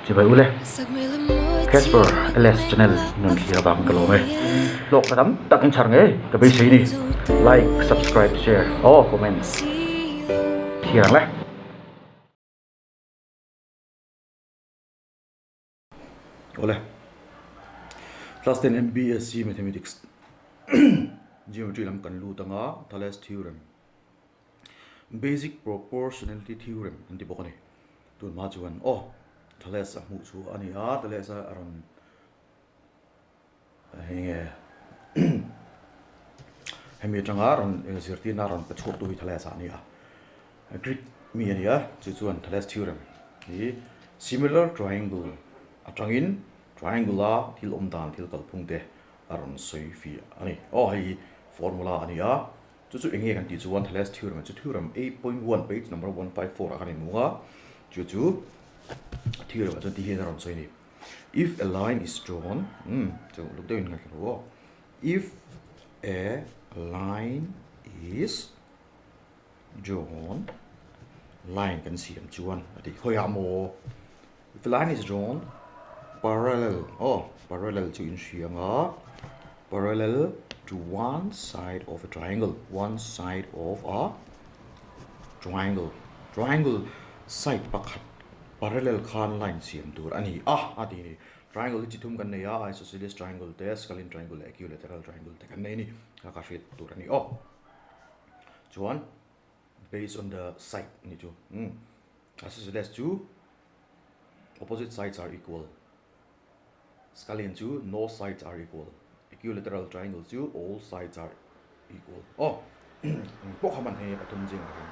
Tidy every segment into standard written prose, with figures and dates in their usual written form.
Chibai ule. Casper LS channel nun thlir avang ka lawm e. Hlawk ka tam tak in chhar ngei ka beisei ni. Like, subscribe, share aw comment thlir ang le. Awle. Class 10 MBSC Mathematics Geometry lam kan lut anga Thales theorem Basic proportionality theorem an ti bawk a ni. Tun hma chuan aw Thales a hmuh chu a ni a, Thales a rawn hei nge hemi atanga rawn zirtirna rawn pe chhuak tu hi Thales a ni a. Greek mi a ni a, chu chuan Thales theorem hi similar triangle atangin triangle a thil awm dan thil kalphung te a rawn sawi fiah a ni. Aw hei hi formula a ni a. Chu chu enge kan tih chuan Thales theorem chu theorem 8.1 page number 154 ah khan a inhmung a, chu chu theorem ah chuan ti hian a rawn sawi a ni. If a line is drawn, umm chu luk deuhin ngaithla rawh aw. If a line is drawn, line kan siam chuan a ti khawiah maw? If a line is drawn parallel aw parallel chu in hria ang a parallel to one side of a triangle one side of a triangle triangle side pakhat parallel khan line siam tur a ni a a ti a ni triangle hi chi thum kan nei a isosceles triangle te scalene triangle leh equilateral triangle te kan nei a ni kha kha hriat tur a ni aw chuan based on the side a ni chu umm. Isosceles chu opposite sides are equal, scalene chu no sides are equal, equilateral triangle chu all sides are equal. Aw eng pawh kha hman hei pathum zingah hian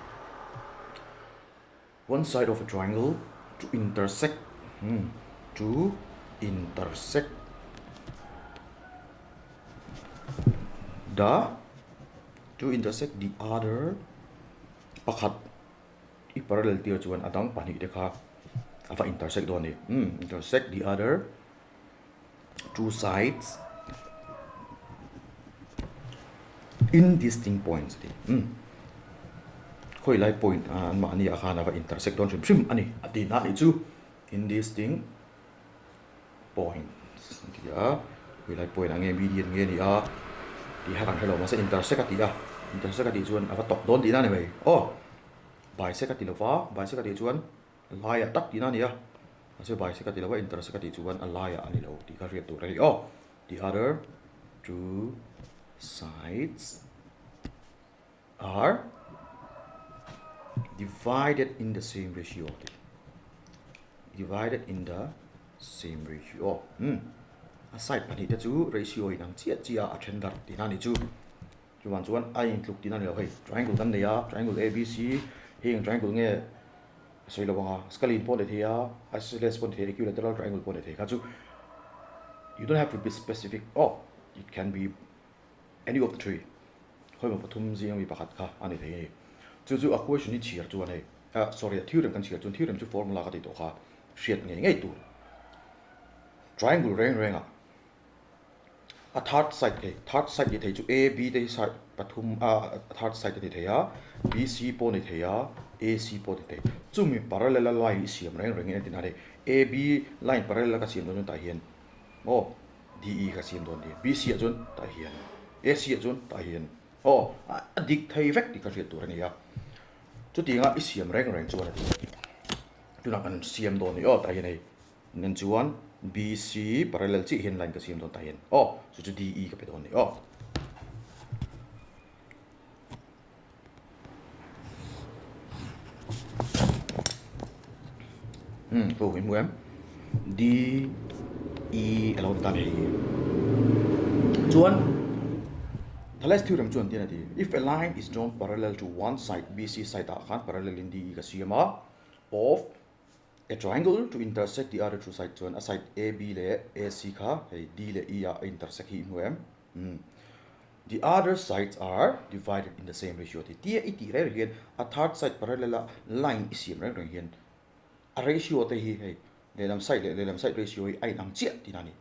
one side of a triangle to intersect hmm to intersect the to intersect the other pakhat. I parallel tir chuan a dang pahnih te kha a va intersect dawn a ni. Umm intersect the other two sides in distinct points a ti. Umm khawi lai point a an mahni ah khan a va intersect dawn hrim hrim a ni a tihna a nih chu in distinct points a ti a khawi lai point ah nge median nge a ni a tih kha kan hre lo mahse intersect a ti a intersect a tih chuan a va tawp dawn tihna a ni mai aw bisect a ti lo va bisect a tih chuan laiah tak tihna a ni a mahse bisect a ti lo va intersect a tih chuan a laiah a ni lo tih kha hriat tur a ni aw the other two sides are divided in the same ratio tih divided in the same ratio umm a side pahnih te chu ratio in ang chiah chiah a a then darh tihna a nih chu chuvang chuan a intluk tihna a ni lo hei triangle kan nei a triangle A B C hei eng triangle nge a sawi lo ang a scalene pawh a ni thei a isosceles pawh a ni thei a equilateral triangle pawh a ni thei kha chu you don't have to be specific aw it can be any of the three khawimaw pathum zinga mi pakhat kha a ni thei a ni. Chu chu a question hi chhiar chuan hei ah sorry a theorem kan chhiar chuan theorem chu formula ka tih tawh kha hriat ngei ngei tur triangle reng reng ah a third side hei third side ni thei chu A B te hi side pathum ah third side a ni thei a B C pawh a ni thei a A C pawh a ni thei chumi parallel a line i siam reng reng in a ti na a ni A B line parallel a ka siam dawn chuan tah hian aw. DE kha siam dawn nia, BC ah chuan tah hian, AC ah chuan tah hian aw a dik thei vek tih kha hriat tur a ni a, chutianga i siam reng reng chuan a ti tunah kan siam dawn a ni aw tah hian hei nen chuan BC parallel chiah hian line ka siam dawn tah hian aw chu chu DE ka pe dawn a ni aw. Umm aw i hmu em D E a lo ni ta a ni hei chuan Thales theorem chuan tian a ti if a line is drawn parallel to one side B C side ah khan parallel in D E ka siam a of a triangle to intersect the other two side chuan a side A B leh A C kha hei D leh E ah a intersect hi i hmu em umm. The other sides are divided in the same ratio tih tia i tih reng reng hian a third side parallel a line i siam reng reng hian a ratio te hi hei lehlam side leh lehlam side ratio hi a inang chiah tihna a ni.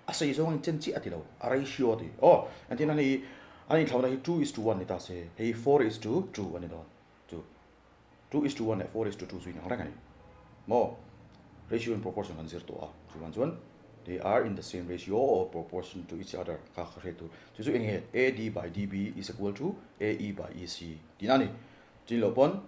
A sei zawng a inchen chiah a ti lo, a ratio a ti. Aw, entirna hei an inthlauhna hi 2:1 ni ta se, hei 4:2 a ni dawn chu. 2:1 leh 4:2 chu inang reng a ni. Maw? Ratio and proportion kan zir tawh a, chuvang chuan they are in the same ratio or proportion to each other kha ka hriat tur. Chu chu eng nge AD by DB is equal to AE by EC tihna a ni. Chini loh pawn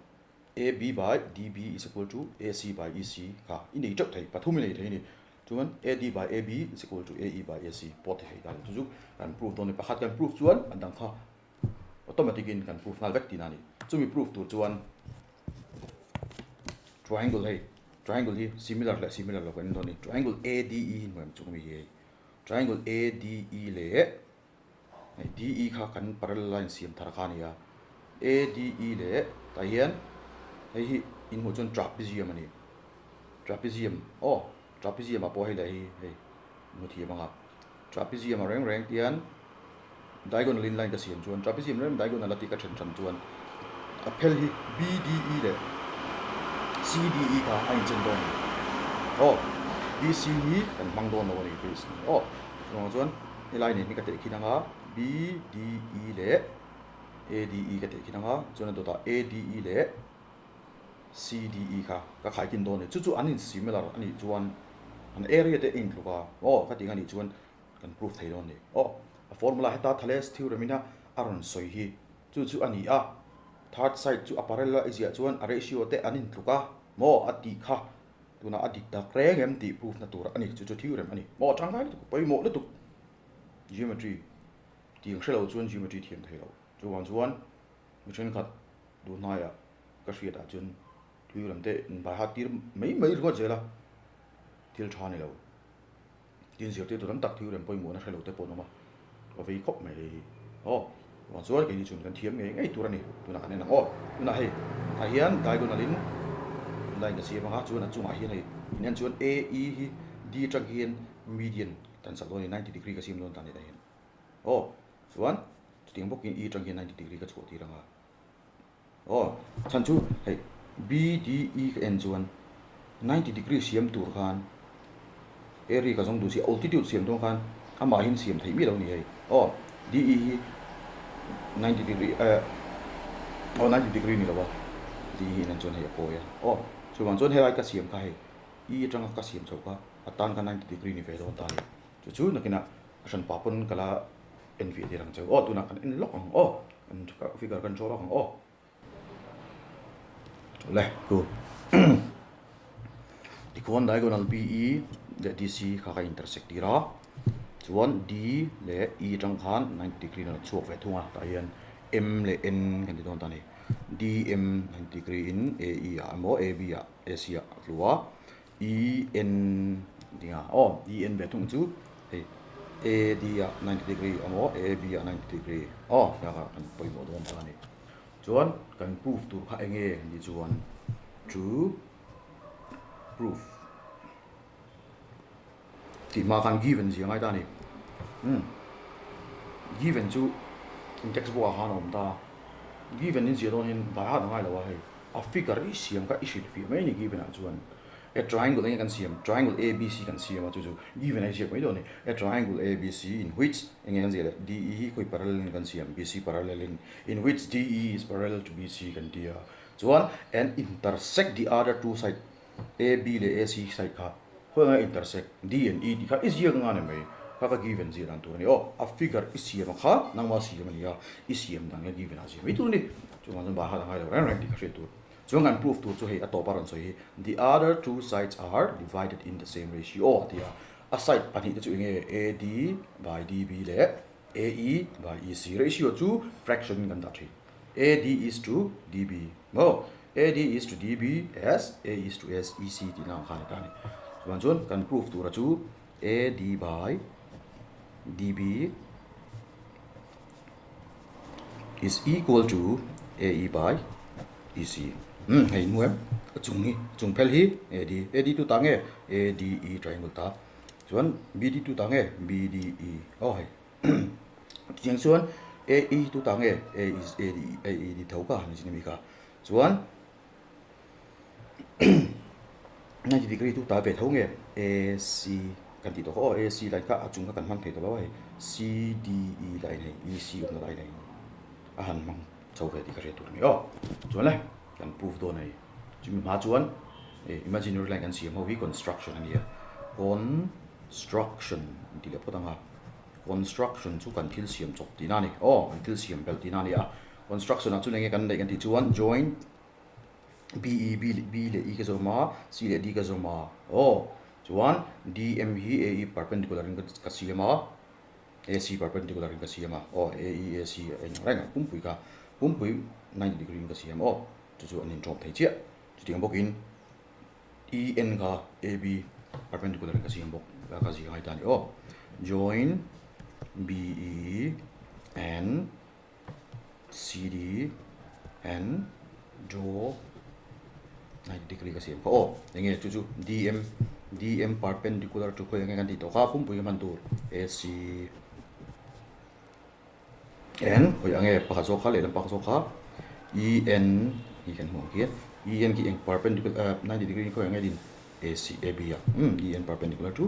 AB by DB is equal to AC by EC kha i nei teuh thei, pathum i nei thei a ni. Chuan AD by AB is equal to AE by AC pawh ti thei ta a ni. Chu chu kan proof dawn a ni. Pakhat kan proof chuan an dang kha automatic in kan proof nghal vek tihna a ni. Chumi proof tur chuan triangle hei triangle hi similar leh similar lo kan en dawn a ni. Triangle ADE hi hmuh em chung ami hi hei triangle ADE leh hei DE kha kan parallel line siam thar kha a ni a ADE leh tah hian hei hi in hmuh chuan trapezium a ni trapezium aw trapezium ah pawh hei leh hei hei hmu thiam ang a trapezium ah reng reng tian diagonal in line ka siam chuan trapezium reng diagonal a tih ka then hran chuan a phel hi BDE leh CDE kha a inchen dawn a ni aw BC hi kan hmang dawn lo a ni base aw chuvang chuan helai nen hi ka teh khin ang a BDE leh ADE ka teh khin ang a chuan a dawtah ADE leh CDE kha ka khaikin dawn a ni. Chu chu an in similar a nih chuan an area te a intluk a, aw ka tih ang a nih chuan kan proof thei dawn a ni. Aw a formula heta Thales theorem ina a rawn sawi hi chu chu a ni a, third side chu a parallel a i ziah chuan a ratio te an intluk a maw a tih kha tunah a dik tak reng em tih proof na tur a ni. Chu chu theorem a ni. Maw tangkai lutuk, pawimawh lutuk geometry tih ang hrelo chuan geometry thiam thei lo. Chuvang chuan mi thenkhat duh hnaiah ka hriatah chuan tui lam te in bai hat tir mai mai ringawt zel a, thil tha ni lo. Tin zirtir tur tam tak thil rem pawimawhna hre lo te pawh an awm a, ka vei khawp mai hei hi. Aw, vang chuan keini chuan kan thiam ngei ngei tur a ni, tunah kan en ang aw. Tunah hei tah hian diagonal in line ka siam ang a, chuan a chungah hian hei in en chuan A E hi D atang hian median tan sak dawn a ni, 90 degree ka siam dawn ta a ni tah hian. Aw, chuan chutiang bawkin E atang hian 90 degree ka chhuah tir ang a. Aw, chhan chu hei BDE ka en chuan 90 degree siam tur khan area ka zawng duh si, altitude siam dawn khan amahin siam theih miah lo a ni hei. Aw, DE hi 90 degree eh aw 90 degree ni lo a, DE hi en chuan hei a kawi a. Aw, chuvang chuan helai ka siam kha hei E atanga ka siam chhoh kha a tan kha 90 degree ni ve dawn ta a ni. Chu chu nakinah a hran pah pawn ka la en viah tir ang che u. Aw tunah kan en lawk ang aw. Kan figure kan draw lawk ang aw. Le ku tikhuan diagonal BE leh DC kha ka intersect tir a. Chuan D leh E atang khan 90 degree in a chhuak ve thung a. Tah hian M leh N kan ti dawn ta a ni. DM 90 degree in AE ah emaw AB ah AC ah a tlu a. E N ding a aw E N ve thung chu hei A D ah 90 degree a maw A B ah 90 degree aw hna kha kan pawimawh dawn ta a ni chuan kan proof tur kha eng nge ni chuan to proof tih hma khan given zia ngai ta a ni umm given chu in text book ah khan a awm ta given in zia dawn hian by heart a ngai lo a hei. A figure i siam kha i hrilh fiah mai a ni given ah chuan a triangle enge kan siam triangle ABC kan siam a chu chu given a i ziak mai dawn a ni a triangle ABC in which enge kan ziah leh DE hi khawi parallel in kan siam BC parallel in in which DE is parallel to BC kan ti a chuan and intersect the other two side AB leh AC side kha khawi anga intersect D and E tih kha i ziak anga ni mai kha ka given ziah dan tur a ni aw a figure i siam a kha nangma siam a ni a i siam dan nge given ah ziah mai tur a ni chuvang chuan bahar a ngai lo reng reng tih ka hriat tur chuan kan proof tur chu hei a tawp a rawn sawi hi the other two sides are divided in the same ratio a ti a a side pahnih te chu eng nge AD by DB leh AE by EC ratio chu fraction in kan dah thin AD is to DB maw AD is to DB as A is to S EC tih na ang khan a ta a ni chuvang chuan kan proof tura chu AD by DB is equal to AE by EC umm hei hmu em a chung hi chung phel hi AD AD tu ta nge ADE triangle ta chuan BD tu ta nge BDE aw hei Chutiang chuan A E tu ta nge A is A D A E D tho ka han zin ami kha chuan 90 degree tu ta ve tho nge A C kan tih tawh kha aw A C line kha a chung kha kan hmang thei tawh lo a hei C D E line hei E C awmna line hei a han hmang chho ve tih ka hriat tur a ni aw chuan le kan proof dawn a ni chumi hma chuan. Hei imaginary line kan siam ho hi construction a nia. Construction an ti leh phawt ang a. Construction chu kan thil siam chawp tihna a ni. Aw kan thil siam belh tihna a ni a. Construction ah chuan enge kan neih kan tih chuan joint B E B B leh E ka zawm a, C leh D ka zawm a. Aw chuan D M hi A E perpendicular in ka siam a. AC perpendicular in ka siam a, aw AE AC a inang reng a, pumpui kha pumpui 90 degree in ka siam aw, chu chu an intawm thei chiah. Chutiang bawkin EN kha AB perpendicular in ka siam bawk a ka zir ngai ta a ni aw. Join BE and CD and draw 90 degree ka siam kha aw enge chu chu dm dm perpendicular to khawi enge kan tih tawh kha pumpui hman tur ac n khawi ange pakhat zawk kha lehlam pakhat zawk kha en hi kan hmuh ang khi en khi eng perpendicular 90 degree khawi ange din ac ab a en perpendicular to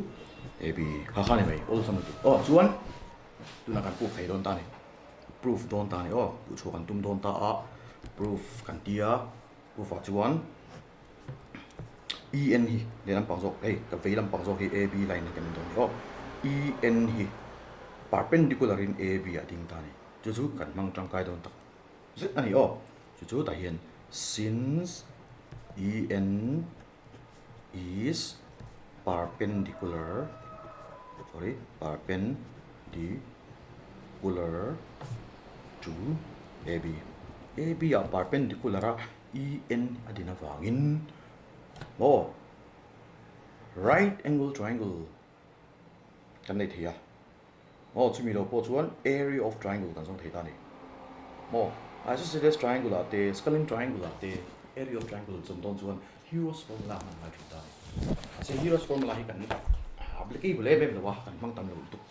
ab kha kha ni mai awlsam lutuk aw chuan Tunah kan proof thei dawn ta a ni. Proof dawn ta a ni aw. Duh chhuah kan tum dawn ta a. Proof kan ti a. Proof ah chuan E N hi leh lampang zawk hei ka vei lampang zawk hi A B line hi kan en dawn a ni aw. E N hi perpendicular in A B ah ding ta a ni. Chu chu kan hmang tangkai dawn tak zet a ni aw. Chu chu tah hian since E N is perpendicular sorry perpendicular to AB AB ah perpendicular a EN a din avangin maw right angle triangle kan nei thei a maw chumi lo pawh chuan area of triangle kan zawng thei ta a ni maw isosceles triangle ah te scalene triangle ah te area of triangle zawng dawn chuan hero's formula hman ngai thin ta a ni mahse hero's formula hi kan applicable em em lo a kan hmang tam lo lutuk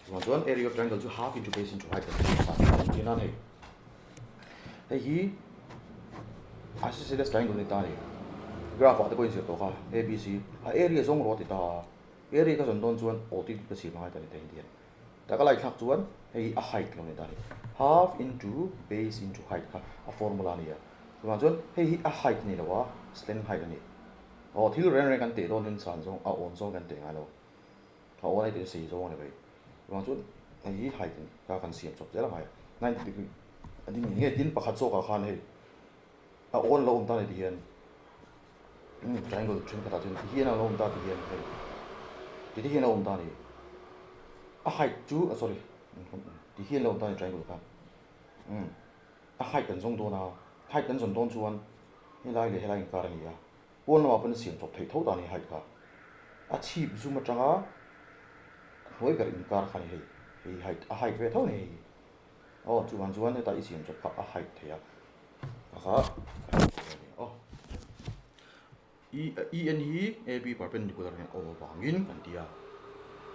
chuvang chuan area of triangle chu half into base into height kan tih ta a ni nan hei hei hi isosceles triangle ni ta a ni graph ah te pawh in zir tawh kha abc a area zawng rawh a ti ta a. Area ka zawn dawn chuan altitude ka siam angai ta ni te hian ta ka lai thlak chuan hei hi a height lo ni ta ni half into base into height kha a formula a ni a chuvang chuan hei hi a height a ni lo a slant height a ni aw thil reng reng kan teh dawn hian san zawng a awn zawng kan teh ngai lo a awn ai teh sei zawng a ni mai chuvang chuan hei hi height a ni kha kan siam chawp zel a ngai a 90 degree a ding nge tin pakhat zawkah khan hei a awn lo awm ta ni ti hian. Triangle thenkhatah chuan ti hian a lo awm ta ti hian hei ti te hian a awm ta a ni a height chu sorry ti hian a lo awm ta a ni triangle kha a height kan zawng dawn a height kan zawn dawn chuan helai leh helai inkar a ni a pawn lamah pawn a siam chawp theih tho ta a ni height kha a chhip zum atanga hnuai ber inkar kha a ni hei hei height a height ve tho a ni hei aw chuvang chuan hetah i siam chawp kha a height thei a. Kha aw E E N hi A B perpendicular hian aw avangin kan ti a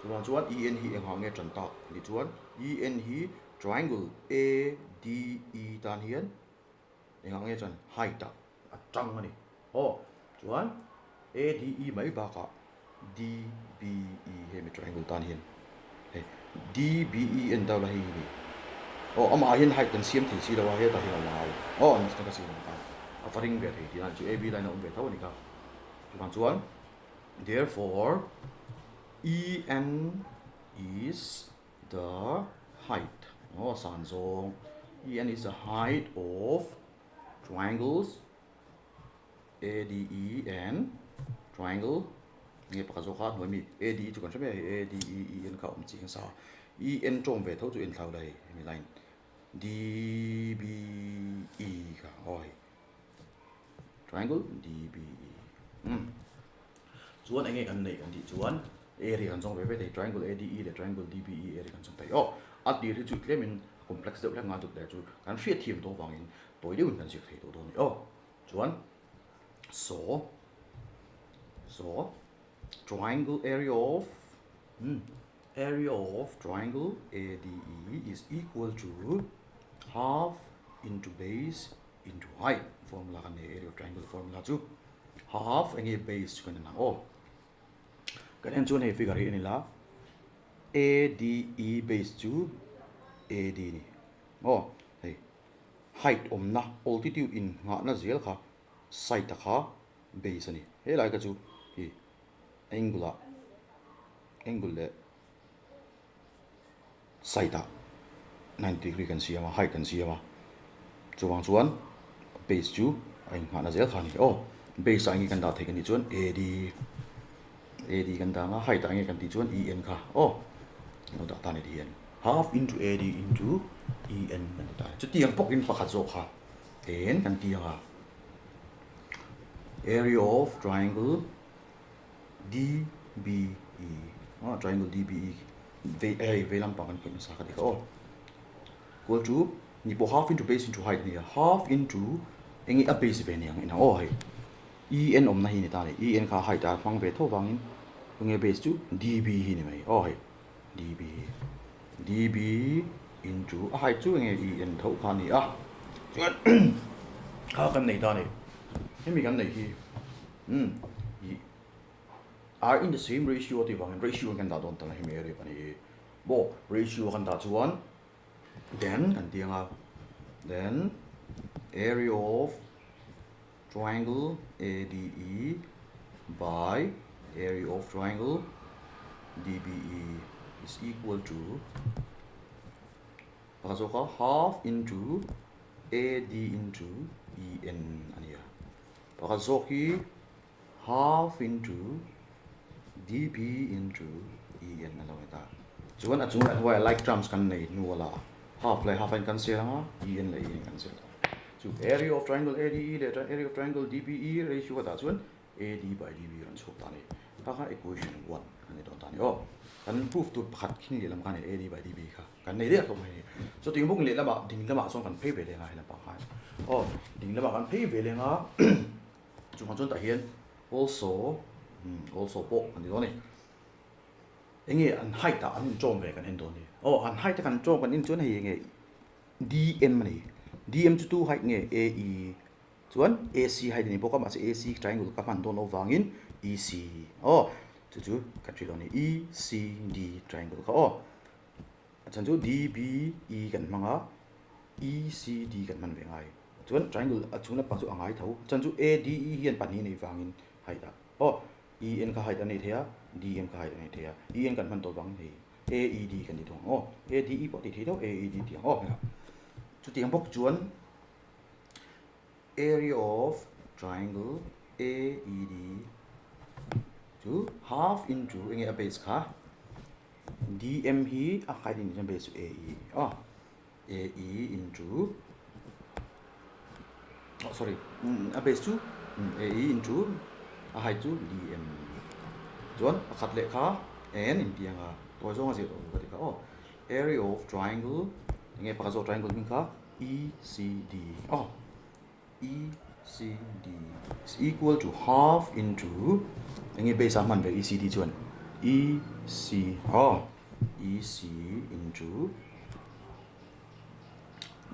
chuvang chuan E N hi engah nge tan tak tih chuan E N hi triangle A D E tan hian engah nge chuan height ah a tang a ni aw chuan A D E mai bakah D B E hemi triangle tan hian hei D B E en deuh la hei hi ni aw amah ah hian height kan siam thei si lo a hetah hian a awm angai aw an ka siam ang khan a va ring ve thei tih a ni chu A B line a awm ve tho a ni kha chuvang chuan therefore E N is the height aw san zawng E N is the height of triangles A D E and triangle nge pakhat zawk kha hnuai mi A D E chu kan hre mai a hei A D E E N kha awm chi hian sa a E N tawng ve tho chu en thlau la hei hemi line D B E kha aw hei triangle D B E umm chuan enge kan neih kan tih chuan area kan zawng ve ve thei triangle A D E leh triangle D B E area kan zawng thei aw a tir hi chu tlemin complex deuh hlek ngai deuh leh chu kan hriatthiam tawh vangin tawi deuhin kan zir thei tawh dawn a ni aw. Chuan so so triangle area of hmm, area of triangle ADE is equal to half into base into height formula kan nei area of triangle formula chu half enge base chu kan en ang aw kan en chuan hei figure hi en ila ADE base chu AD ni aw hei Height awmna, altitude in nghahna zel kha side a kha base a ni. He lai kha chu hi angle ah angle leh side ah 90 degree kan siam a height kan siam a chuvang chuan base chu a inngahna zel kha a ni aw base ah enge kan dah theih kan tih chuan AD AD kan dah ang a height ah enge kan tih chuan EN kha aw kan lo dah ta a ni ti hian half into AD into EN kan ti ta a ni chutiang bawkin pakhat zawk kha en kan ti ang a area of triangle DBE ah triangle DBE vei hei vei lampang kan khawih nasa ka ti kha aw equal to ni pawh half into base into height a ni a half into eng nge a base ve ni ang inang aw hei EN awmna hi ni ta a ni EN kha height a hmang ve tho vangin eng nge base chu DB hi ni mai aw hei DB DB into a height chu eng nge EN tho kha a ni a chuan kha kan nei ta a ni hemi kan neih hi. Umm ih are in the same ratio tih vangin ratio kan dah dawn ta hemi area pahnih hi maw ratio kan dah chuan then kan ti anga then area of triangle ADE by area of triangle DBE is equal to pakhat zawk a half into AD into EN a ni a. Pakhat zawk hi half into db into en a lo ni ta. Chuan a chung leh hnuaiah like terms kan nei hnu a la half leh half a in cancel ang a, en leh en cancel ang. Chu area of triangle ADE leh area of triangle DBE ratio ka dah chuan AD by DB rawn chhuak ta a ni. Kha kha equation one a ni dawn ta a ni aw. Kan proof tur pakhat khin lehlam kha a ni AD by DB kha. Kan nei der tawh mai a ni. Chutiang bawk lehlamah ding lamah chuan kan phei ve leng a helam pang khan. Aw, ding lamah kan phei ve leng a, chungah chuan tah hian also, also pawh kan ti dawn a ni. Enge an height ah an inṭawm ve kan en dawn a ni. Aw, an height a kan ṭawm kan en chuan hei enge DM a ni. DM chu tu height nge AE chuan AC height a ni bawk a, mahse AC triangle ka hman dawn loh vangin EC aw, chu chu kan hrilh dawn a ni. ECD triangle kha aw. A chhan chu DBE kan hmang a, ECD kan hman ve ngai. Chuan triangle a chhung lampang chu a ngai tho. A chhan chu ADE hian pahnih a neih vangin height a aw EN kha height a nei thei a, DM kha height a nei thei a. EN kan hman tawh vangin hei AED kan ti thung ang aw. ADE pawh ti thei deuh AED ti ang aw. Chutiang bawk chuan area of triangle AED chu half into enge a base kha DM hi a height in hian base chu AE aw AE into oh sorry a base chu AE into a height chu DM chuan pakhat leh kha n in tih anga tawi zawng a zir tawh ka ti kha aw area of triangle enge pakhat zawk triangle hming kha ECD aw ECD is equal to half into enge base a hman ve ECD chuan EC aw EC into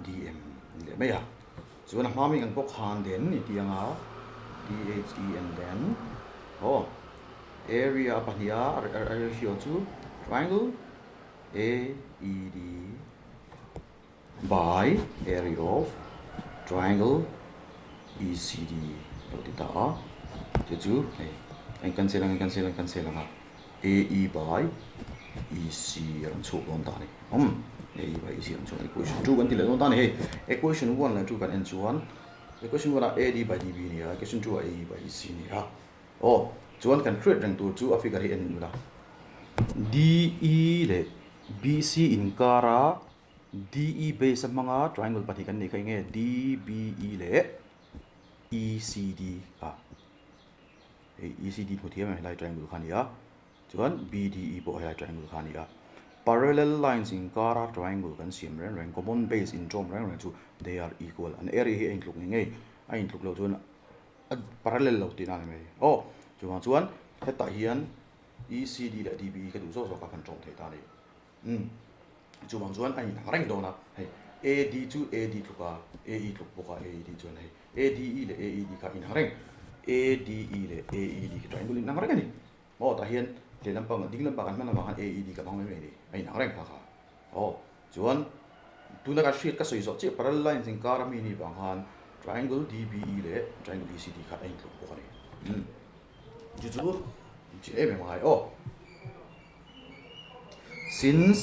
DM ni leh mai a chuan a hma mi kan bawk khan then ni tih anga DHEN then aw area pahnih a ratio chu triangle AED by area of triangle ECD lo ti ta a chu chu hei a in cancel ang a in cancel ang a in cancel ang a AE by EC a rawn chhuak dawn ta a ni umm AE by EC a rawn chhuak a ni equation two kan ti leh dawn ta a ni hei equation one leh two kan en chuan equation one ah AD by DB a ni a equation two ah AE by EC a ni a aw chuan kan hriat reng tur chu a figure hi en ula DE leh BC inkara DE base a hmanga triangle pahnih kan neih kha enge DBE leh ECD kha hei ECD hmu thiam em helai triangle kha a ni a chuan BDE pawh helai triangle kha a ni a parallel lines inkara triangle kan siam reng reng common base inṭawm reng reng chu they are equal an area hi a intluk ngei ngei a intluk loh chuan a parallel lo tihna a ni mai aw chuvang chuan hetah hian ECD leh DBE ka duh zawk zawk a kan ṭawm thei ta a ni. Umm chuvang chuan a inang reng dawn a, hei AD chu AD tluk a, AE tluk bawk a, AED chuan hei ADE leh AED kha inang reng, ADE leh AED khi triangle inang reng a ni. Aw tah hian lehlam pang ding lampang kan hman avang khan AED ka hmang mai mai a ni, a inang reng kha kha. Aw chuan tuna ka hriat ka sawi zawh chiah parallel lines inkar ami nih vang khan triangle DBE leh triangle ECD kha a intluk bawk a ni. Umm chu chu chi em em a ngai aw. Since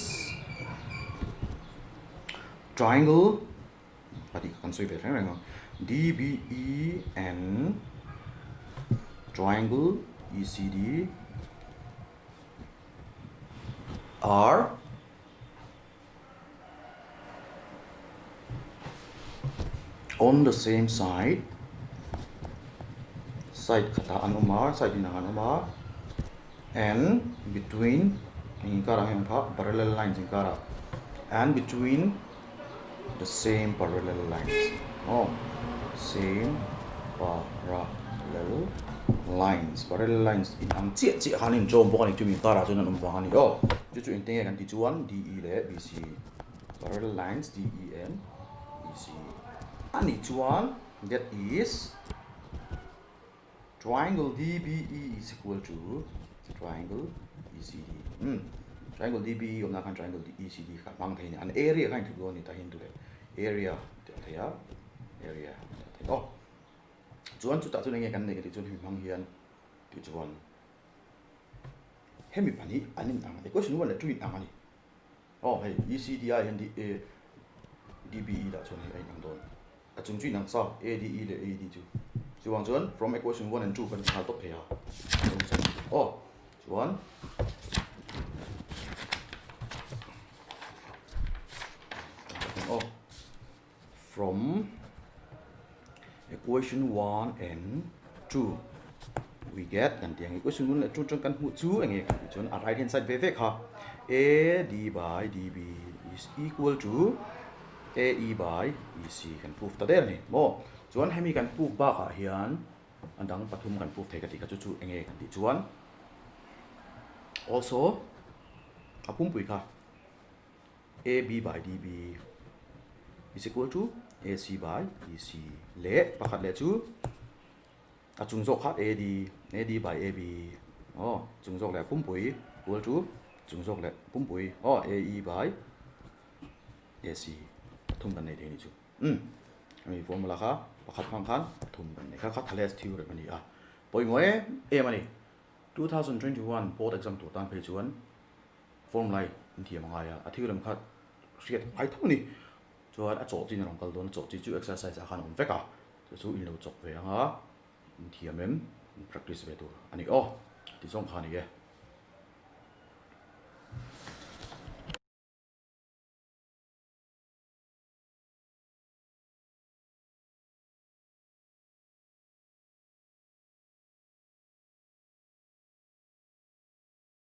triangle a tih kha kan sawi ve reng reng a DBE and triangle ECD are on the same side side khatah an awm a side inang an awm a and between eng inkarah nge awm kha parallel lines inkarah and between the same parallel lines aw same parallel lines parallel lines inang chiah chiah khan a inchawm bawk a ni chumi inkarah chuan an awm vang a ni aw chu chu engtin nge kan tih chuan D E leh B C parallel lines D E and B C a nih chuan that is Triangle DBE is equal to triangle ECD. Umm triangle DBE awmna khan triangle ECD kha hmang thei a ni. An area kha intluk dawn a ni ta hian tule area tih a thei a, area tih a thei aw. Chuan chutah chuan enge kan neih ka tih chuan hemi hmang hian tih chuan hemi pahnih an inang equation 1 leh 2 inang a ni. Aw hei ECD ai hian DBE dah chuan hei a inang dawn. A chung chu inang sa ADE leh AED chu. Chuvang chuan from equation 1 and 2 kan nghal tawp thei a. Aw chuan aw from equation 1 and 2 we get kan tih ang equation 1 leh 2 atang kan hmuh chu enge kan tih chuan a right hand side ve ve kha AD by DB is equal to AE by EC kan proof ta der a ni maw chuan hemi kan proof bakah hian a dang pathum kan proof thei ka tih kha chu chu enge kan tih chuan also a pumpui kha AB by DB is equal to AC by EC leh pakhat leh chu a chung zawk kha AD AD by AB aw chung zawk leh pumpui equal to chung zawk leh pumpui aw AE by AC pathum kan nei thei a nih chu umm hemi formula kha pakhat hmang khan pathum kan nei kha kha Thales theorem a ni a pawimawh em em a ni 2021 board exam tur tan phei chuan formula hi an thiam a ngai a a theorem kha hriat a ngai tho a ni chuan a chawh chin a rawn kal dawn a chawh chi chu exercise ah khan a awm vek a chu chu in lo chawk ve ang a in thiam em in practice ve tur a ni aw tih zawng kha a ni e.